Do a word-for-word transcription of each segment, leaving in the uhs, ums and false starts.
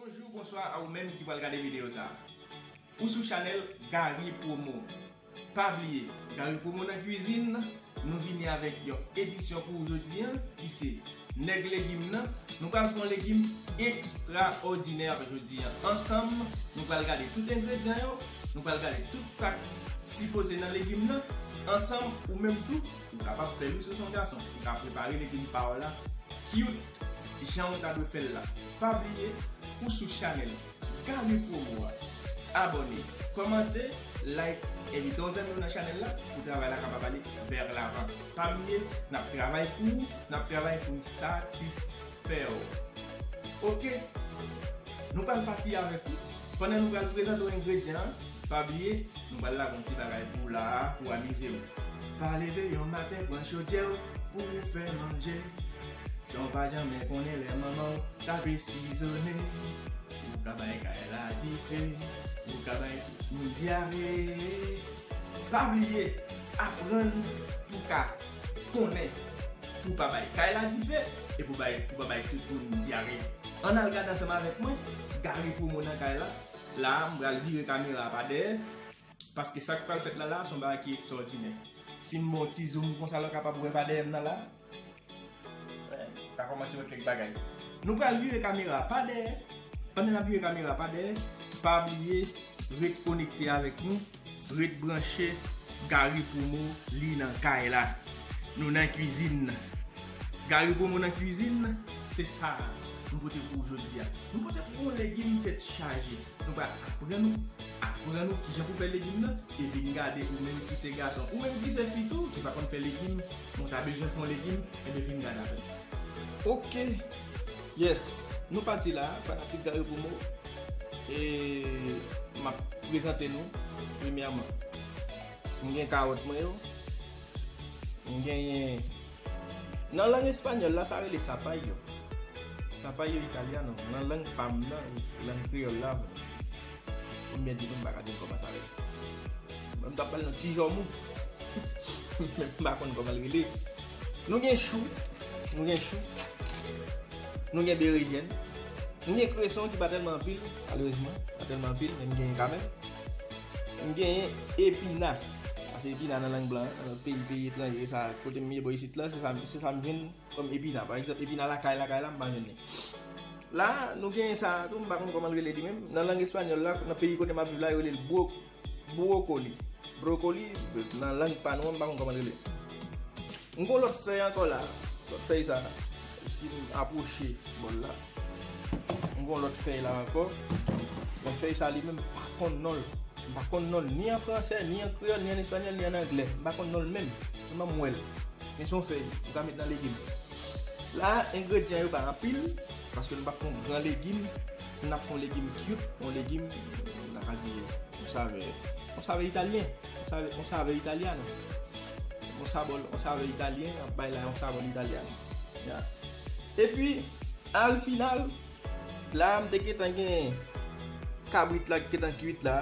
Bonjou, bonswa a ou menm ki pral gade videyo sa a. Ou sou chanèl Gary Promo. Pa bliye, Gary Promo nan kwizin, nou vini avèk yon edisyon pou ou jodi a, ki se nèg legim nan. Nou pral fè yon legim ekstraòdinè jodi a. Ansanm, nou pral gade tout engredyan yo, nou pral gade tout sa k sipoze nan legim nan. Ansanm, ou menm tou, ou kapab fè l wi, si w se yon gason. Ou ka prepare legim pa w la, cute, jan w ta dwe fè l la. Pa bliye, ou sou chanèl Gary Promo a. Abòne, kòmante, like, envite yon zanmi w nan chanèl la pou travay la kapab ale vè lavan. Pa bliye, n ap travay pou ou, n ap travay pou n satisfè w. Oke, nou pral pati avèk ou. Pandan nou pral prezante w engredyan an, pa bliye, nou pral lage yon ti bagay pou w la a, pou w amize w. Pa leve yon maten, pran chodyè w pou w fè manje. San w pa janmen konnen lè manman w t ap sizonnen. Ou ka bay kay la dife, ou ka bay moun dyare. Pa bliye, aprann pou ka konnen pou pa bay kay la dife e pou bay, pou pa bay tout moun dyare. Ann al gade ansanm avèk mwen, Gary Promo nan kay la. La a, m pral vire kamera a pa dèyè, paske sa k pral fèt la la a, se yon bagay ki ekstraòdinè. Si m ba w ti zoom konsa la, w kapab wè pa dèyè m nan la. Wi, ta kòmanse wè kèk bagay. Nou pral vire kamera a pa dèyè. Pandan n ap vire kamera a pa dèyè, pa bliye ret konekte avèk nou, ret branche. Gary Promo, li nan kay la. Nou nan kwizin nan. Gary Promo nan kwizin nan, se sa nou pote pou ou jodi a. Nou pote pou ou yon legim tèt chaje. Nou pral aprann ou, aprann ou kijan pou fè legim nan, epi n gade ou menm ki se gason, ou menm ki se fi tou, ki pa konn fè legim, ou ta bezwen fè yon legim, ebyen vin gade avè m. Oke. Yes. Nou pati la, fanatik Gary Promo. E m ap prezante nou, premyèman, m gen kawòt mwen yo. M genyen, nan lang espanyòl la, sa rele zapallo. Zapallo italiano. Nan lang pa m nan, lang kreyòl la, pou m byen di nou, m pa ka di n kòman sa rele. Mwen, m t ap pale nan ti jòmou. Men m pa konn kòman l rele. Nou gen chou. Nou gen chou. Nou gen berejèn. Nou gen kreson ki pa tèlman anpil, malerezman. Pa tèlman anpil, men m genyen kanmenm. M genyen epina. Sa se epina nan lang blan, nan peyi, peyi etranje, sa, kote m ye bò isit la, se sa, se sa m jwenn kòm epina. Pa egzanp, epina lakay, lakay la, m pa jwenn li. La, nou genyen sa tou, m pa konn kòman l rele li menm. Nan lang espanyòl la, nan peyi kote m ap viv la, yo rele l bro-, bwokoli. Bwokoli, nan lang pa nou an, m pa konn kòman l rele. M gon lòt fèy ankò la. Lòt fèy sa, si m apwoche bòl la, m gon lòt fèy la ankò. Men fèy sa li menm, m pa konn non l. M pa konn non l ni an fransè, ni an kreyòl, ni an espanyòl, ni an anglè. M pa konn non l menm. Sèlman m wè l. Men se yon fèy ou ka met nan legim. La, engredyan yo pa anpil, paske nou p ap fè yon gran legim. N ap fè yon legim cute, yon legim, n a ka di, yon savè, yon savè italyen. Yon savè, yon savè italiano. Yon sabòl, yon savè italyen, n ap bay la yon sabòl italiano. Ya. Epi, al final, la, m te gentan gen kabrit la ki gentan kwit la.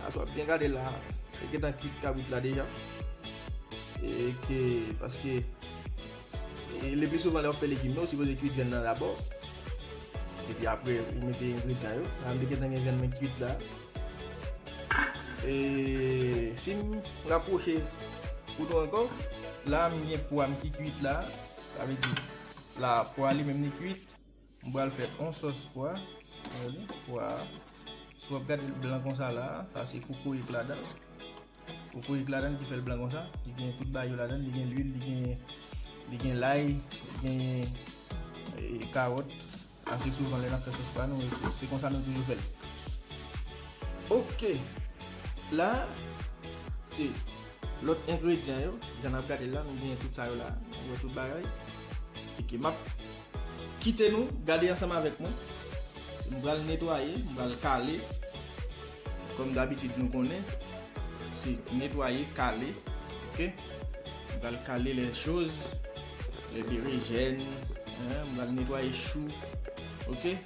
A, si w ap byen gade la, te gentan kwit kabrit la deja. E ke, paske, e, le pli souvan, lè w ap fè legim nan, ou sipoze kwit vyann nan dabò. Epi apre, ou mete engredyan yo. La, m te gentan gen vyann mwen kwit la. E si m rapwoche pou nou ankò, la, m gen pwa m ki kwit la. Sa vle di, la, pwa li menm li kwit. M pral fè yon sòs pwa. Gade, pwa. Si w ap gade l blan konsa la, sa se kokoyik ladan l. Kokoyik ladan l ki fè l blan konsa. Li gen tout bagay yo ladan l. Li gen lwil, li gen, li gen lay, li gen, e, kawòt. Ase souvan, lè n ap fè sòs pwa nou, se, se konsa nou toujou fè l. Oke. La, se lòt engredyan yo. Jan n ap gade l la, nou genyen tout sa yo la. Nou wè tout bagay. Oke, m ap kite nou gade ansanm avèk mwen. M pral netwaye, m pral kale. Kòm dabitid nou konnen, se netwaye, kale. Oke? M pral kale les choses, les berejèn, hein, m pral netwaye chou. Oke?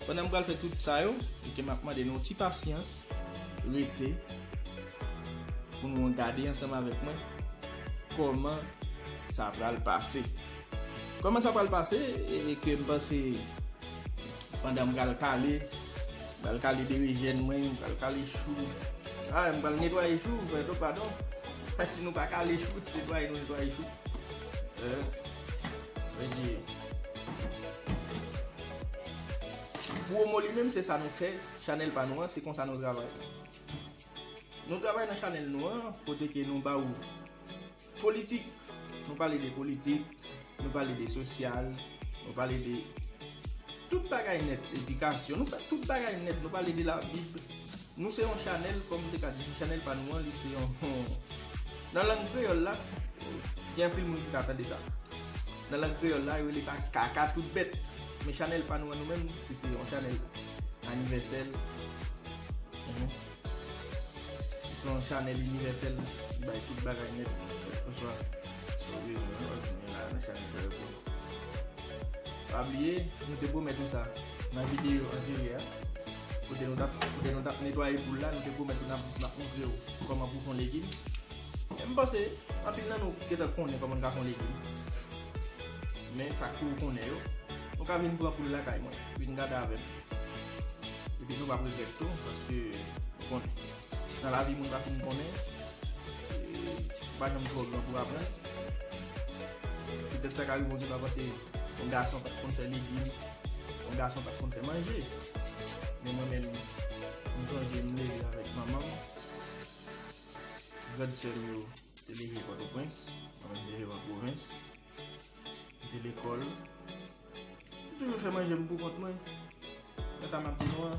Pandan m pral fè tout sa yo, oke, m ap mande nou yon ti pasyans, rete pou nou gade ansanm avèk mwen kòman sa pral pase. Kòman sa pral pase, e, e ke m panse, Pandan m pral kale, m pral kale berejèn mwen, m pral kale chou. Ah, m pral netwaye chou, pardon, padon. Si nou pa kale chou, netwaye, nou netwaye chou. Eh, mwen di, pwomo li menm, se sa nou fè. Chanèl pa nou an, se konsa nou travay. Nou travay nan chanèl nou an, kote ke nou ba ou politik. Nou pale de politik, nou pale de sosyal, nou pale de tout bagay nèt, edikasyon, nou fè tout bagay nèt, nou pale de Labib. Nou se yon chanèl, kòm m te ka di, chanèl pa nou an, li se yon, nan lang kreyòl la, gen anpil moun ki ka tande sa. Nan lang kreyòl la, yo rele sa kaka tout bèt. Men chanèl pa nou an nou menm, ki se yon chanèl inivèsèl. Mhm. Se yon chanèl inivèsèl ki bay tout bagay nèt, kèlkeswa sa w bezwen, w ap jwenn la nan chanèl sa yo pou ou. Pa bliye, nou te pwomèt nou sa nan videyo anteryè a. Kote nou t ap, kote nou t ap netwaye poul la, nou te pwomèt nou n ap, n ap montre w kòman pou w fè yon legim. E m panse, anpil nan nou gentan konnen kòman n ka fè yon legim. Men sa k pou ou konnen yo, nou ka vin pran poul lakay mwen, vin gade avè m. Epi nou p ap regrèt tou, paske, bon, nan lavi moun pa fin konnen, e, ou pa janm twò gran pou aprann. Petèt sa ka rive yon jou, nou va panse yon gason pa t konn fè legim, yon gason pa t konn fè manje. Men mwen menm, m sonje m leve avèk manman m. Grann sè m yo te leve Pòtoprens, mwen menm m te leve an pwovens. M te lekòl. M toujou fè manje m pou kont mwen. Wè sa m ap di nou an.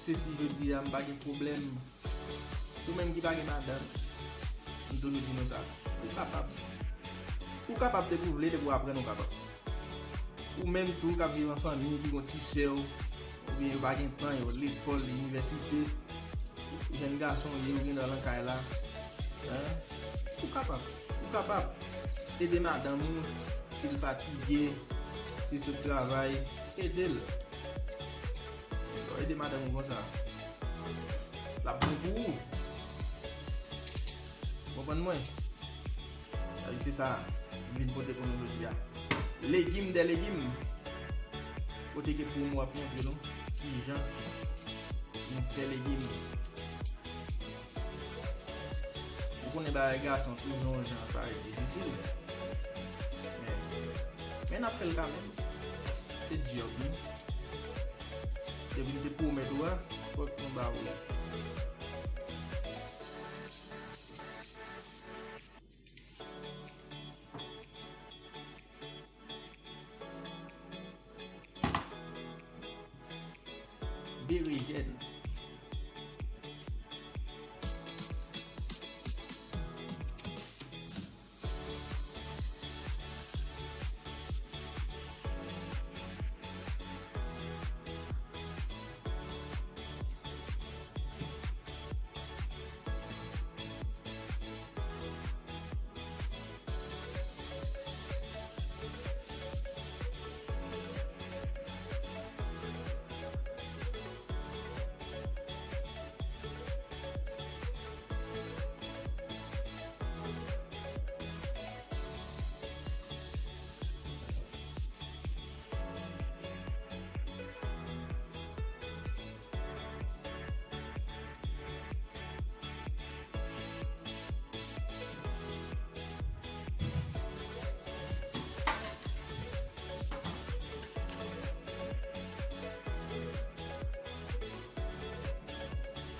Se si jodi a m pa gen pwoblèm. Ou menm ki pa gen madanm, m toujou di nou sa. Ou kapab. Ou kapab depi w vle, depi w aprann, ou kapab. Ou menm tou k ap viv an fanmi, ki gon ti sè w, oubyen yo pa gen tan, yo lekòl, inivèsite, jèn gason w ye, ou gen dwa nan kay la, hein? Ou kapab, ou kapab ede madanm ou, si l fatige, si l sot travay, ede l. Ede madanm ou konsa. L ap bon pou ou. Konprann mwen? Sa vle di se sa m vin pote pou nou jodi a. Legim dè legim. Kote ke pou nou ap montre nou kijan nou fè legim. Ou konnen bagay gason toujou yon jan parèt difisil. Men, men n ap fè l kanmenm. Se djòb nou. Depi m te pwomèt ou a, fòk nou ba ou li. Berejèn.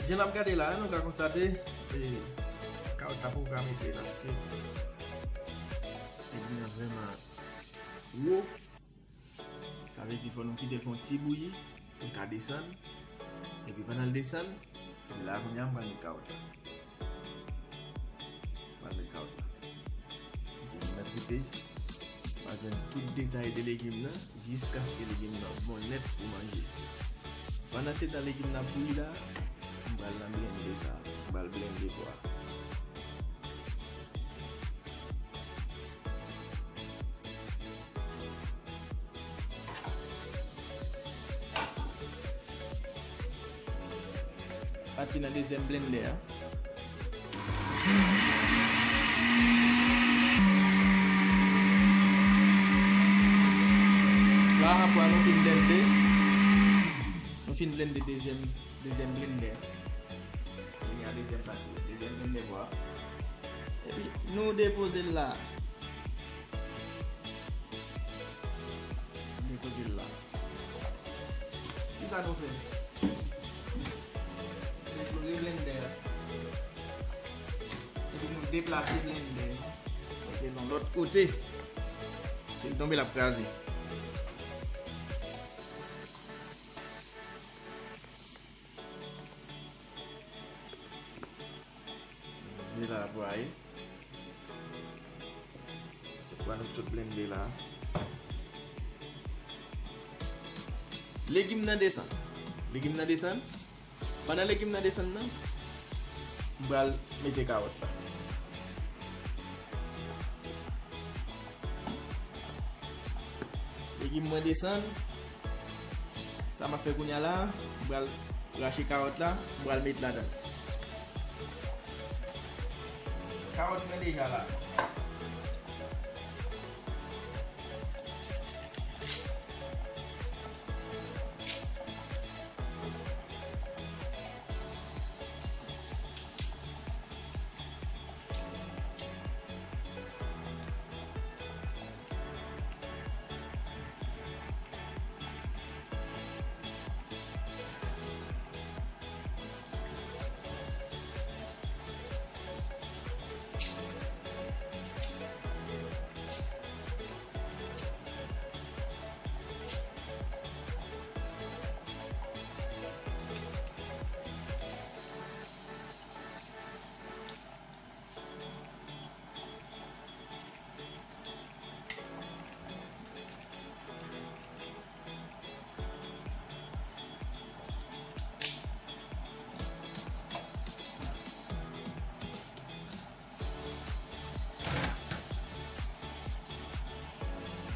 Jan n ap gade la, nou ka konstate, e, kawòt la poko ka mete paske legim nan vrèman wo. Sa vle di fò nou kite l fè yon ti bouyi pou l ka desann. Epi pandan l desann, epi la kounye a m pral met kawòt la. M pral met kawòt la. Epi nou mèt rete, m a jwenn tout detay de legim nan, jiskaske legim nan bon nèt pou manje. Pandan se tan legim nan ap bouyi la, m pral nan blende sa, m pral blende pwa. Pati nan dezyèm blendè a. Apa nou fin blende. Nou fin blende dezyèm, dezyèm blendè. Kounye a dezyèm pati, dezyèm blendè pwa. Epi nou depoze l la. Depoze l la. Kisa nou fè? Deplore blendè a. Epi nou deplase blendè. Mete l yon lòt kote. Si l tonbe, l ap kraze. Se la pou ale. Se pwa nou sot blende la. Legim nan desann. Legim nan desann. Pandan legim nan desann nan, m pral mete kawòt la. Legim mwen desann. Sa m ap fè kounye a la, m pral rache kawòt la, m pral met ladan. Kawòt mwen deja la.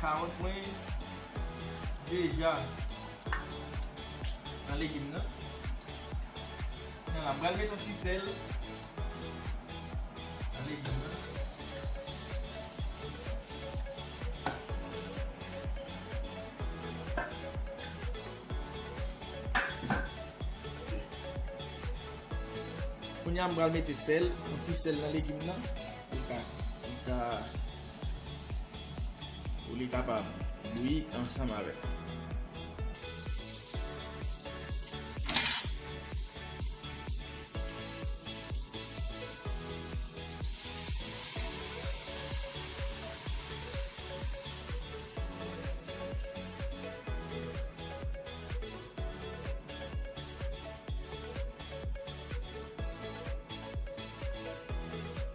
Kawòt mwen deja nan legim nan. Kounye a la, m pral met yon ti sèl nan legim nan. Kounye a, m pral mete sèl, yon ti sèl nan legim nan. Pou l ka, pou l ka, pou li kapab bouyi ansanm avèk.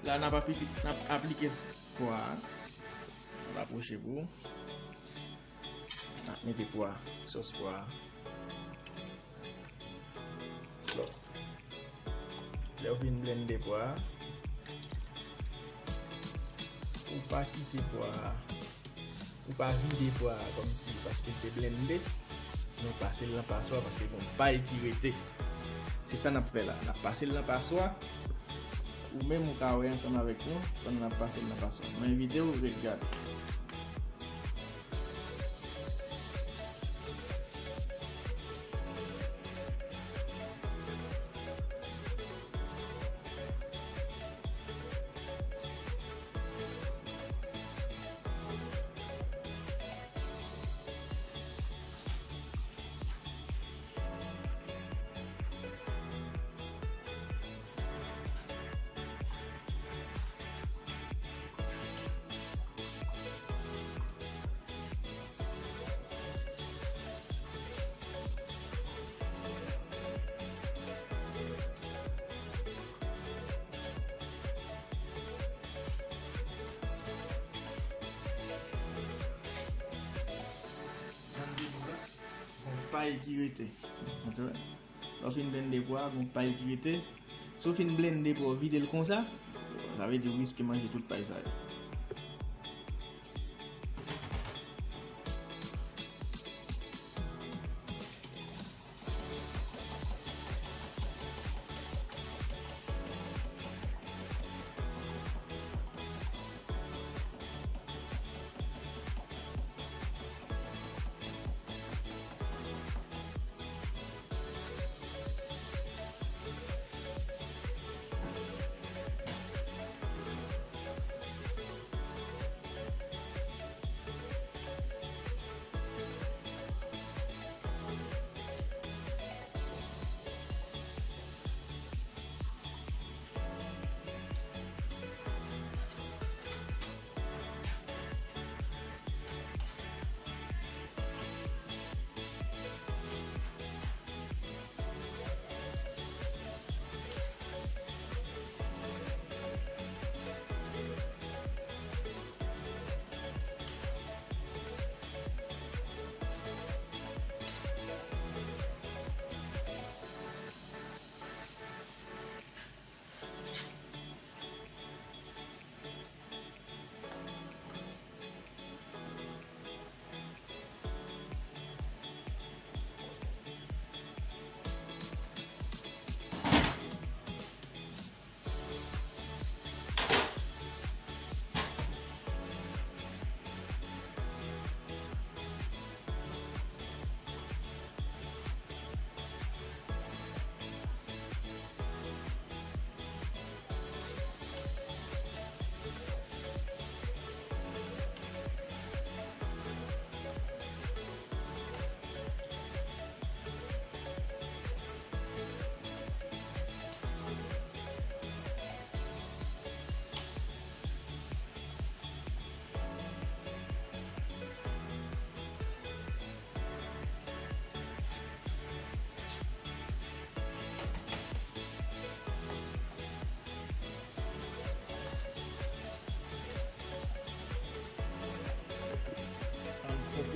La, n ap aplike, n ap aplike pwa a. N ap apwoche pou n ap mete pwa, sòs pwa a. Bon. Lè w fin blende pwa a, ou pa kite pwa a, ou pa vide pwa a kòmsi paske l te blende, nou pase l nan paswa paske gon pay ki rete. Se sa n ap fè la. N ap pase l nan paswa. Ou menm ou ka wè ansanm avèk nou pandan n ap pase l nan paswa. Mwen envite w ret gade. Jan m te di w la, gon pay ki rete. Lè w fin blende pwa, gon pay ki rete. Si w fin blende pwa, w vide l konsa, sa vle di w riske manje tout pay sa yo.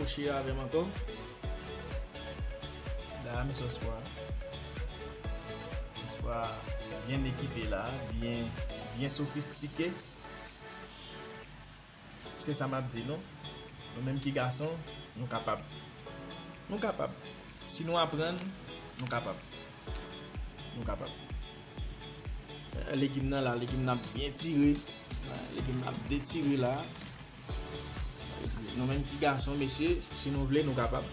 Chire avè m ankò. La, men sòs pwa. Sòs pwa byen ekipe la, byen, byen sofistike. Se sa m ap di nou. Nou menm ki gason, nou kapab. Nou kapab. Si nou aprann, nou kapab. Nou kapab. Eh, legim nan la, legim nan ap byen tire. Legim nan ap detire la. Nou menm ki gason, mesye, si nou vle, nou kapab.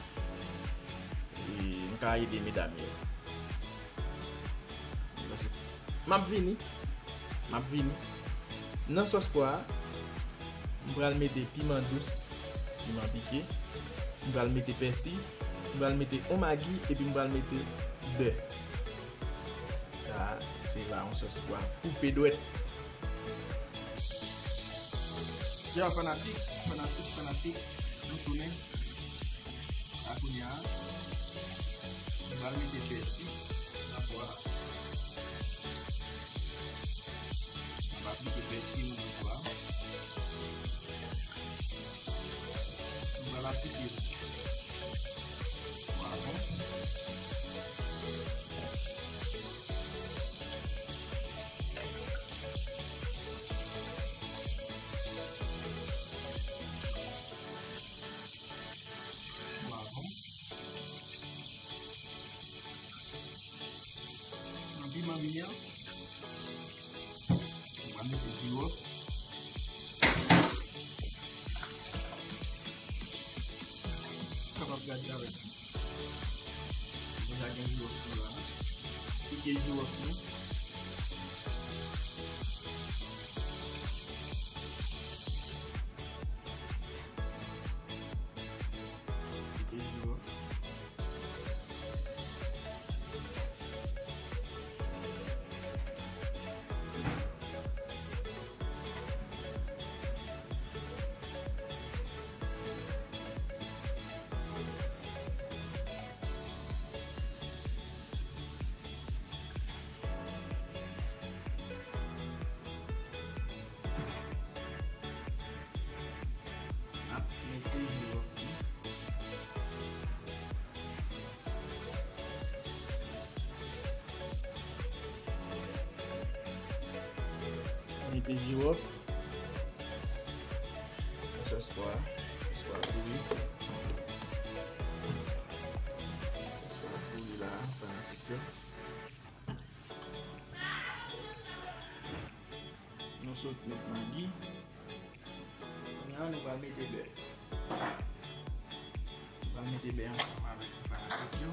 E nou ka ede medam yo. M ap vini. M ap vini. Nan sòs pwa a, m pral mete piman dous, piman pike. M pral mete pèsi. M pral mete on magi epi m pral mete bè. Sa, se va yon sòs pwa koupe dwèt. Yo, fanatik, fanatik, fanatik, nou tounen. A kounye a, nou pral mete pèsi nan pwa a. Nou pral mete pèsi nou nan pwa a. Nou pral aplike pwavwon. Pwavwon. Nan piman vini an, nou va mete jiwòf. Kapab gade avèk nou. Deja gen jiwòf sou la. Pike jiwòf nou. Pike jiwòf. N ap mete jiwòf li. Mete jiwòf. Sòs pwa. Sòs pwa pouri. Sòs pwa pouri la, fanatik yo. Nou sot met magi. Kounye a, nou pral mete bè. Nou pral mete bè ansanm avèk fanatik yo.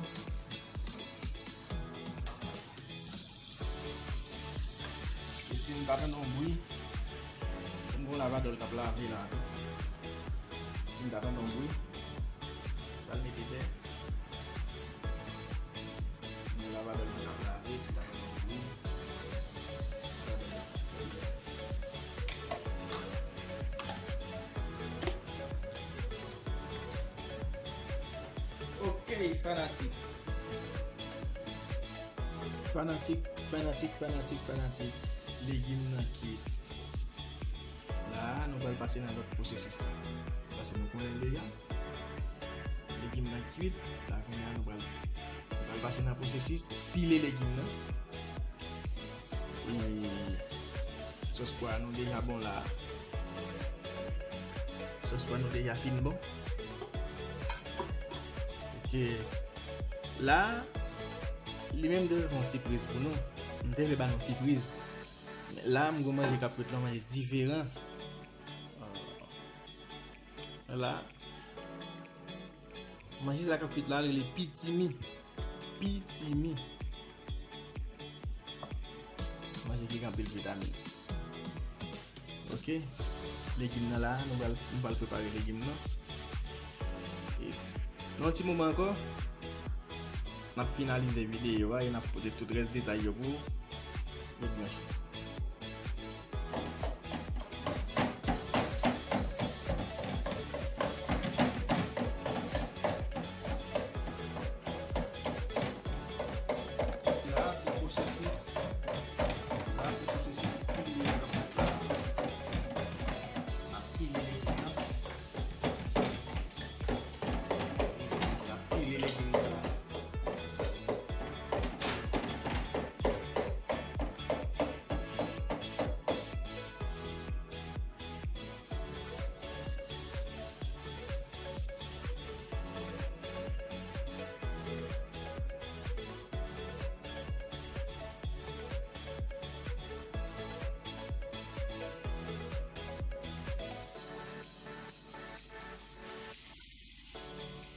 E si n ta tande yon bri, m gon lavadòl k ap lave la tou. Si n ta tande yon bri, m pral mete bè. Men lavadòl mwen ap lave, se ta yon bri. Ok, fanatik. Fanatik, fanatik, fanatik, fanatik. Legim nan kwit. La, nou pral pase nan lòt pwosesis la. Paske nou konnen l deja. Legim nan kwit. La, kounye a, nou pral, nou pral pase nan pwosesis pile legim nan. E sòs pwa nou deja bon la. Sòs pwa nou deja fin bon. Ok. La, li menm te fè yon sipriz pou nou. M te vle ba nou sipriz. Men la, m gon manje k ap kwit la, manje diferan. La, manje sa k ap kwit la, rele pitimi. Pitimi. Manje ki gen anpil vitamin. Ok. Legim nan la, nou pral, nou pral prepare legim nan. E nan yon ti moman ankò, n ap finalize videyo a e n ap pote tout rès detay yo pou ou. Ret branche. La, se pwosesis. La, se pwosesis pile k ap fèt la. N ap pile legim nan.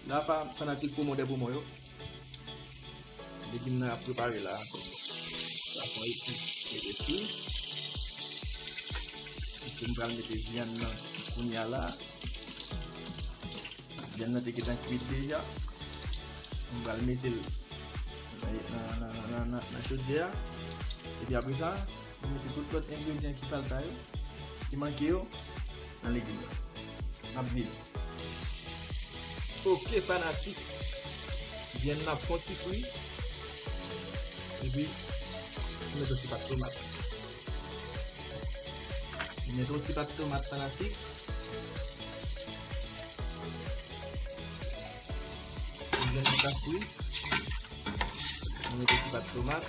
La, fa-, fanatik Promo de Promo yo. Legim nan ap prepare la. Sa fon epi, epi. Epi m pral mete vyann nan kounye a la. Vyann nan te gentan kwit deja. M pral mete l nan, nan, nan, nan, nan, nan chodyè a. Epi apre sa, nou mete tout lòt engredyan ki falta yo, ki manke yo, nan legim nan. N ap vini. Ok, fanatik. Vyann nan ap fon ti fri. Epi, nou mete yon ti pat tomat. Nou mete yon ti pat tomat, fanatik. Vyann nan ka fri. Nou mete ti pat tomat.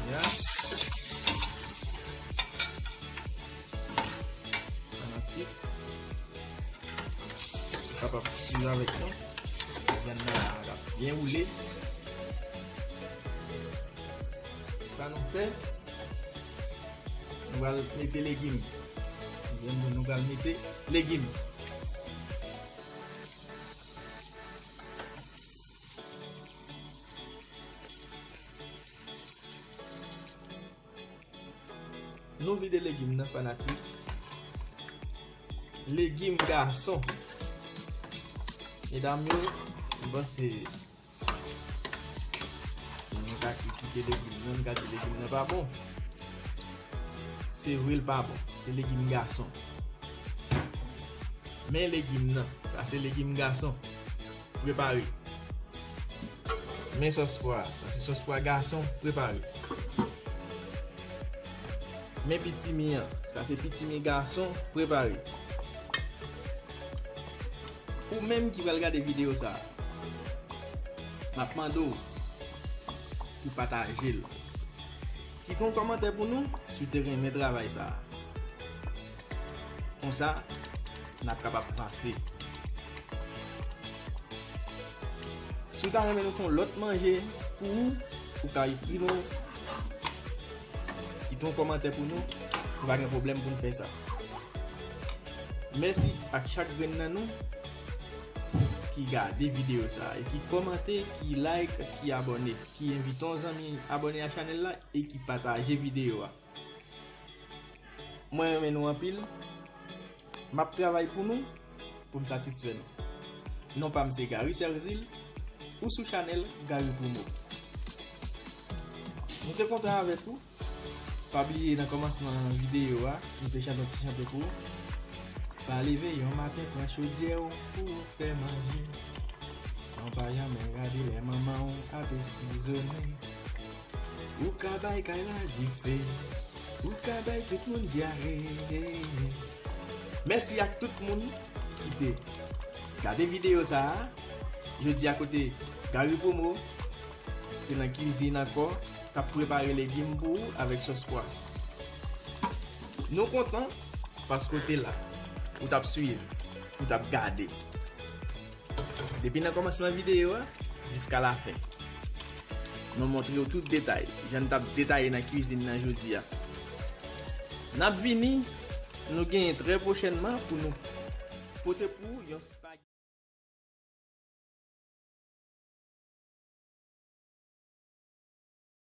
Ya. Fanatik. Ou kapab swiv avèk nou. Vyann nan ap byen woule. Sa nou fè, nou pral mete legim. Vyann nou pral mete legim. Nou vide legim nan, fanatik. Legim gason. Medam yo, m panse nou ka kritike legim nan, nou ka di legim nan pa bon. Se vre l pa bon. Se legim gason. Men legim nan. Sa se legim gason. Prepare. Men sòs pwa. Sa se sòs pwa gason. Prepare. Men pitimi an. Sa se pitimi gason. Prepare. Ou menm ki pral gade videyo sa a, m ap mande w pou pataje l. Kite yon kòmantè pou nou si w te renmen travay sa a. Konsa, n ap kapab vanse. Si w ta renmen nou fè yon lòt manje pou ou, ou ka ekri nou. Kite yon kòmantè pou nou. Nou pa gen pwoblèm pou n fè sa. Mèsi ak chak grenn nan nou ki gade videyo sa a, e ki kòmante, ki like, ki abòne, ki envite yon zanmi abòne a chanèl la e ki pataje videyo a. Mwen renmen nou anpil. M ap travay pou nou, pou m satisfè nou. Non pa m se Gary Serzil, ou sou chanèl Gary Promo. Nou te kontan avèk ou. Pa bliye nan kòmansman videyo a, nou te chante yon ti chante pou ou. Pa leve yon maten, pran chodyè w pou w fè manje. San w pa janmen rade lè manman w ap sizonnen. Ou ka bay kay la dife, ou ka bay tout moun dyare. Mèsi ak tout moun ki te gade videyo sa a. Jodi a kote Gary Promo te nan kizin ankò, t ap prepare legim pou ou avèk sòs pwa. Nou kontan paske w te la, ou t ap swiv, ou t ap gade. Depi nan kòmansman videyo a jiska lafen. Nou montre w tout detay, jan n t ap detaye nan kizin nan jodi a. N ap vini, nou genyen trè pwochènman pou nou pote pou w yon